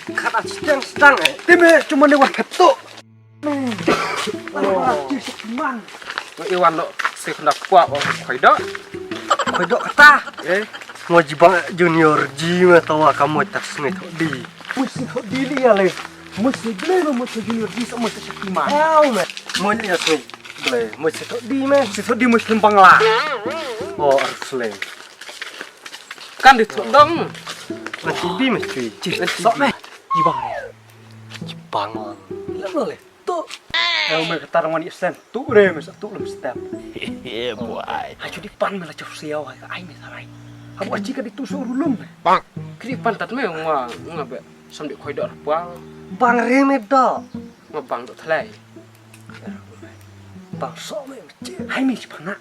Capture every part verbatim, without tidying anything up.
Kata sdang sdang eh. Te me cuma ne wan phet tu. Man. Nga iwan lo se kena kuat wan koi dok. Koi dok kata. Eh. Mo jibang junior ji me tawa kamu tak sne tu di. Mesti tu di li ya le. Mesti ble me mesti junior ji sama se Shaktiman. Au me. Mo li ya sne ble. Mesti tu di me. Mesti tu di mesti bangla. Oh arsleng. Kan di tu dong. Mesti bi mesti. Sok me. Jibang. Jibang. Lem lo le. Tu. Eh, me kata rang wan isen. Tu re me sa tu lem step. Yeah, boy. Ha ju di pan me la chau siau ha ai me sarai. Ha bu aji ka di tu so rulum. Bang. Kri pan tat me nga nga be. Sam di koi dok pang. Bang re me dok. Nga bang dok thlai. Bang so me. Hai me si pan na.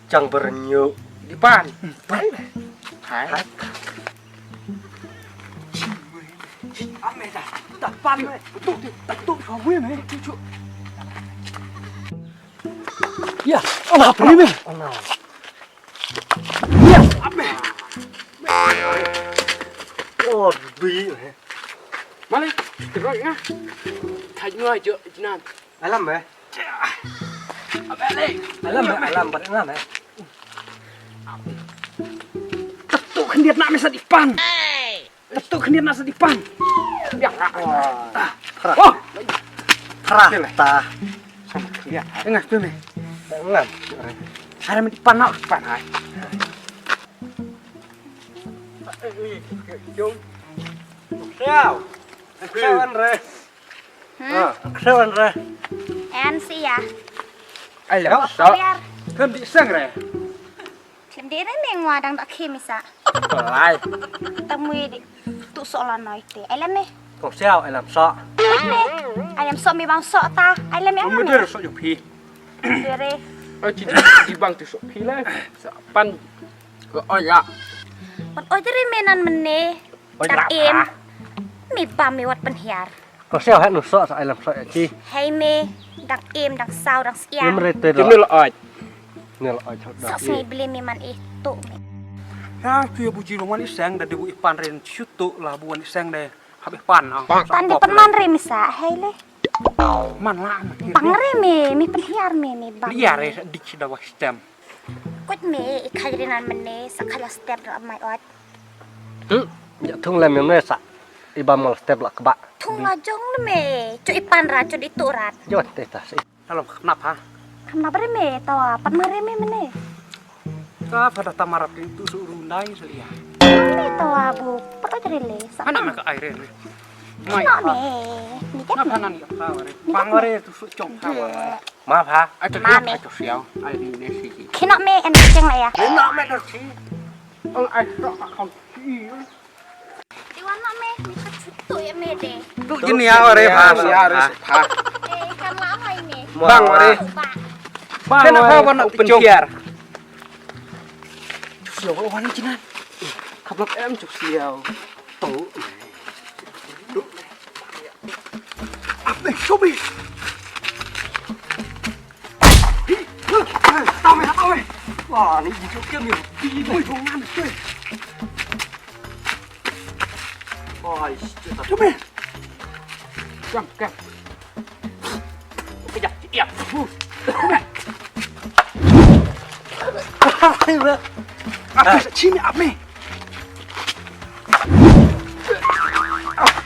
Chang bernyu. Di pan. Pan. Hai. Hai. Ame da, da pan me. Tu, tu, tu, tu, tu, me. Tu, tu. Ya, oh, apa ni me? Ya, ame. Oh, bi me. Male, terus nga. Thaj nga jo jinan. Alam me. Alam me, alam bar alam me. Tetu khyndiat na me sa di pan. Tetu khyndiat na sa di pan. Ya. Wah. Parah. Oh. Parah. Tah. Sama khyndiat. Engah tu me. Engah. Ada me di pan na pan hai. Siau. Siau an re. Hmm? Ah, siau an re. En sia. Ai la. Biar. Kem di seng re. Kem di re me ngwa dang dak khim isa. Lai. Temui di tu sola noi te. Ai la me. Kong siau ai lam so. Ai la me. Ai lam so me bang so ta. Ai la me. Mu der so ju phi. Dere. Oh, ci di bang tu so phi la. Sa pan. Ko oi ya. Pan oi dere me nan mene. Dak im. Mi bam mi wat pynhiar. Ko siau het nu sok sa ai lam sok ya ci. Hei me dang im dang sau dang siang. Im re te. Kim ni la oi. Ni la oi chot da. Sok sngi beli mi man i tu me. Ya tu ya bu ji wan i seng da de bu i pan ren chu tu la bu wan i seng de. Hab i pan ah. Tan di pan man re mi sa hei le. Man la. Bang re me mi pynhiar me me bang. Liar re dik da wa stem. Kut me i khai re nan mene sa khai la step la mai ot. Hmm, ya thung lem ne sa. Iba mal step la kba. Thung la jong ne me. Chu i pan rat chu di tu rat. Jot te ta si. Dalam kenap ha. Kenap re me tawa pat mare me mene. Ka pada tamarap tu su rundai selia. Me tawa bu pat ot re le sa. Anak me ka ai re me. Mai. Kenap me. Ni kan. Kenapa nani apa ware? Pang ware tu su chong ha ware. Ma pha, ai tu ma me. Ai tu siau, ai ni ne si. Kino me en cheng la ya. Ni no me tu si. Ong ai tu ka kong si. Di wan no me, ni ka tu ya me de. Tu jin ya re pha, ya re pha. Eh, kan la mai me. Bang re. Bang. Kena pha wan tu chong. Tu siau wan jinan. Kap lap em tu siau. Tu. Ap me, show me. Tao me, tao me. Wah, ni jujur ke me. Ui, kong ngan, ui. Wah, show me. Kam, kam. Kejap, ya. Ap me, sini ap me.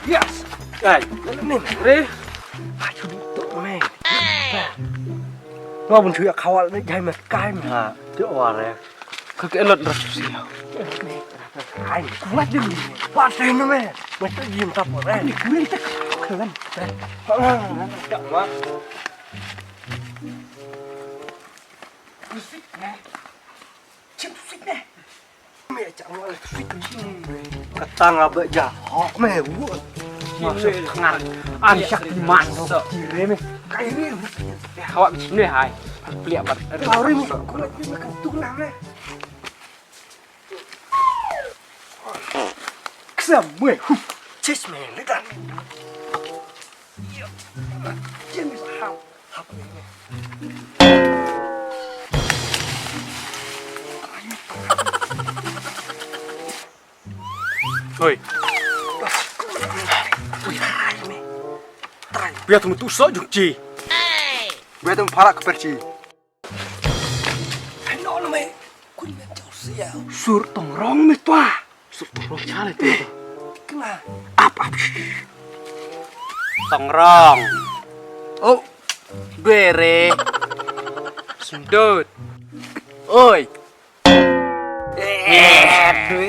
Yes. Ai, ni re. Ayu tu me. Nga bun chuya khawal ni jai me kai me ha. Tu ware. Ka ke lot ras si. Ai, kuat ni. Kuat ni me. Me tu jim tap ware. Ni kuat tak. Kelam. Tusik ne. Cim tusik ne. Me cak ngol tusik. Kata nga ba ja hok me wu. Masuk ngar. An syak man so kire me. Kai ni. Hawa bi sini hai. Pliak bat. Kau ri me. Kau ri me kan tu kenang ne. Ksem me. Cis me ledan. Jin bisa hap. Oi. Bia tu mutu sok jung ci. Bia tu para ke perci. Ai no no me. Kun me tu sia. Sur tong rong me tua. Sur tong rong chale tu. Kena. Ap ap. Tong rong. Oh. Bere. Sundut. Oi.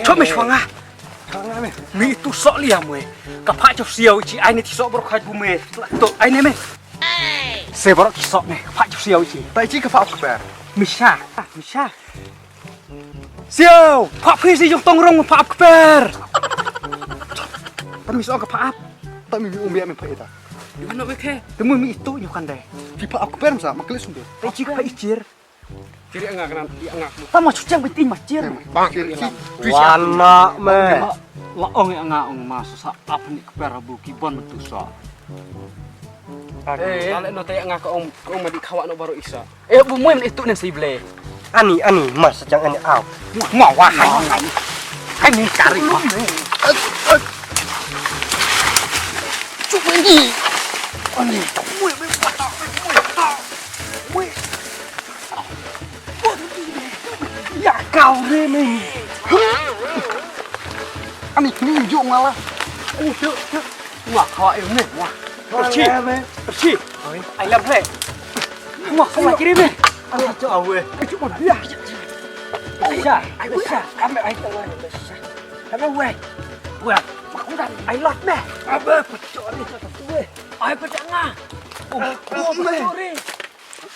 Chome shwanga. Mi tu sok liam we. Ka pha chok siau chi ai ni ti sok bro khai bu me. To ai ne me. Se bro ki sok ne. Ka pha chok siau chi. Tai chi ka pha kper. Misha. Misha. Siau. Pha phi si jong tong rong pha kper. Kan mi sok ka pha ap. Ta mi mi umbi mi pha ita. Di mana we ke? Temu mi itu nyu kan deh. Ki pha kper masa maklis sundut. Tai chi ka pha ichir. Kiri nga kanan, iya nga. Tama chuchang bitin ma chir. Wana me. La ong iya nga ong ma sa ap ni kper bu ki bon tu sa. Eh, ale no te nga ka ong ka ong ma di khawa no baru isa. Eh bu mui itu nen si ble. Ani ani ma sa chang ani au. Ma wa hai. Ani kari ma. Chup ni. Ani. Mui mui wa ta. Mui. Ya kau re me. Ani kini ju ngala. Ani tu tu. Wah kau ayo me. Wah. Persi. Persi. Ai lam le. Wah kau kiri me. Ani tu awe. Ai tu dia. Bisa. Ai bisa. Kami ai tu. Kami weh. Weh. Makudan ai lot me. Abe pecah ni satu weh. Ai pecah nga. Oh, oh, pecah ni.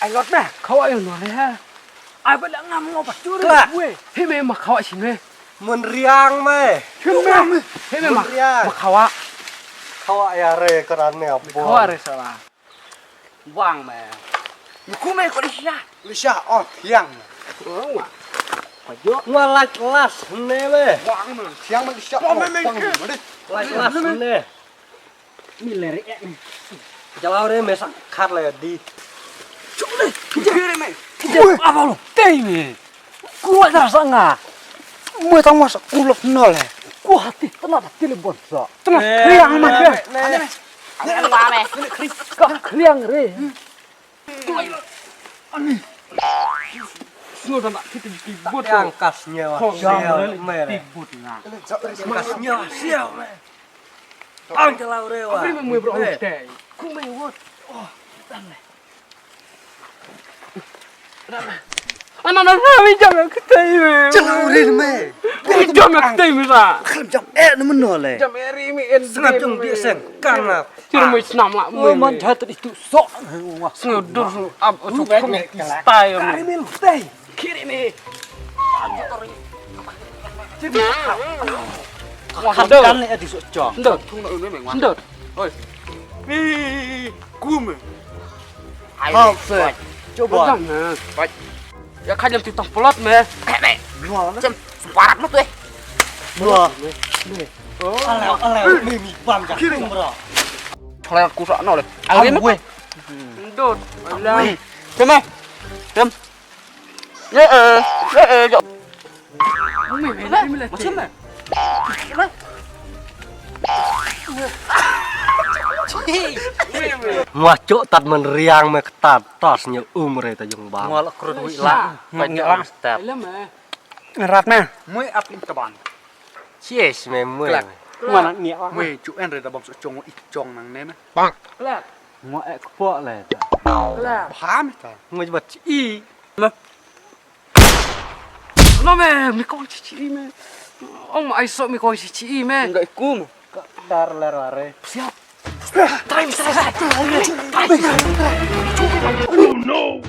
Ai lot me, khawa ïa no le ha. Ai ba la ngam ngo ba churi. Kla. Weh. Hi me ma khawa shin me. Mun riang me. Shin me. Hi me ma. Mun riang. Ma khawa. Khawa ïa re ka ran me abo. Khawa re sala. Wang me. Ni ku me ko li sha. Li sha oh thiang me. Oh wa. Ko jo. Wa lak las ne me. Wang me. Thiang me li sha. Wang me. Lak las ne. Mi le re eh. Jalaw re me sa khat le di. Chuk le. Kire me. Kire apa lo? Tei me. Ku wa da sa nga. Mo tang ma sa ku lok no le. Ku hati tena da tele bon sa. Tena. Riang ma ya. Ane me. Ane me. Ka riang re. Ani. Snow da nak kita di bot. Yang kas nyawa. Sial me. Di bot na. Kas nyawa sial me. Ang jalaw re wa. Apa ni mui bro? Tei. Ku me wot. Oh, dan le. Ana na na mi jam ke tei me. Jalaw re me. Mi jam ke tei me sa. Khlem jam eh na meno le. Jam eh ri mi en. Sngap jong bi seng kan na. Chir mui snam la mui. Man jhat itu sok. Sngew dur sngew ap. Stai me. Kiri me. Kiri me. Wah, ndot. Kan le di sok jong. Ndot. Ndot. Oi. Ih, kum. Ai, coba. Ya kan yang tutang pelot me. Eh, me. Gimana? Cem, separat mah tuh eh. Wah. Oh. Alah, alah, me mi bam ja. Kiri. Bro. Chalai aku sak no le. Awi me. Ndot. Alah. Cem. Cem. Eh, eh, eh, eh, jok. Macam mana? Ngua cok tat men riang me ketat tas nyo umre ta jong bang. Ngua la krut wi la. Ngua la step. Rat me. Mui ap lim taban. Cheers me mui. Ngua nak ngiak. Mui cuk en re da bam sok chong i chong nang ne me. Bang. Ngua ek pok le ta. Bham ta. Ngua bat i. No me, mi kong chi chi me. Ong ma ai so mi kong chi chi me. Ngai kum. Ka dar ler ware. Siap. Try me, try, try. Oh no.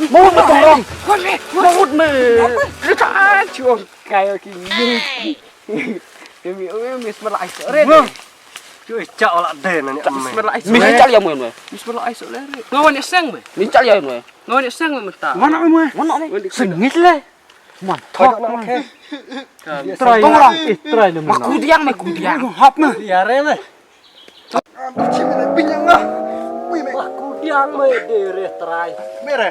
Mawut me tong rong. Mawut me. Kita chuang kayo ki. Mi mi mi smell ice red. Chuy cha ola de na ni. Mi smell ice. Mi chal ya mo mo. Mi smell ice red. Ngawan ya seng me. Mi chal ya mo. Ngawan ya seng me ta. Mana me? Mana me? Sengit le. Man, thok man. Try. Tong rong. Eh, try le man. Kudiang me kudiang. Hap me. Ya re me. Binyang ah. Wih me. Wah, kudiang me de re try. Me re.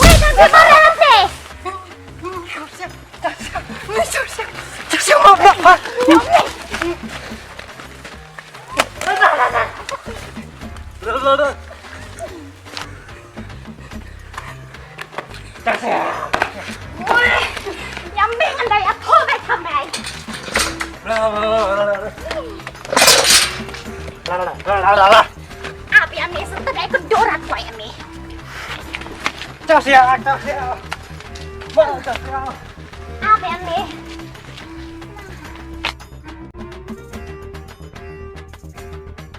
Wei, kan ka barang te. Wei, ïa me ngan dei ïa pho me ka me. Abi ïa me sngewthuh dei kynduh rat wai ïa me. Abi ïa me.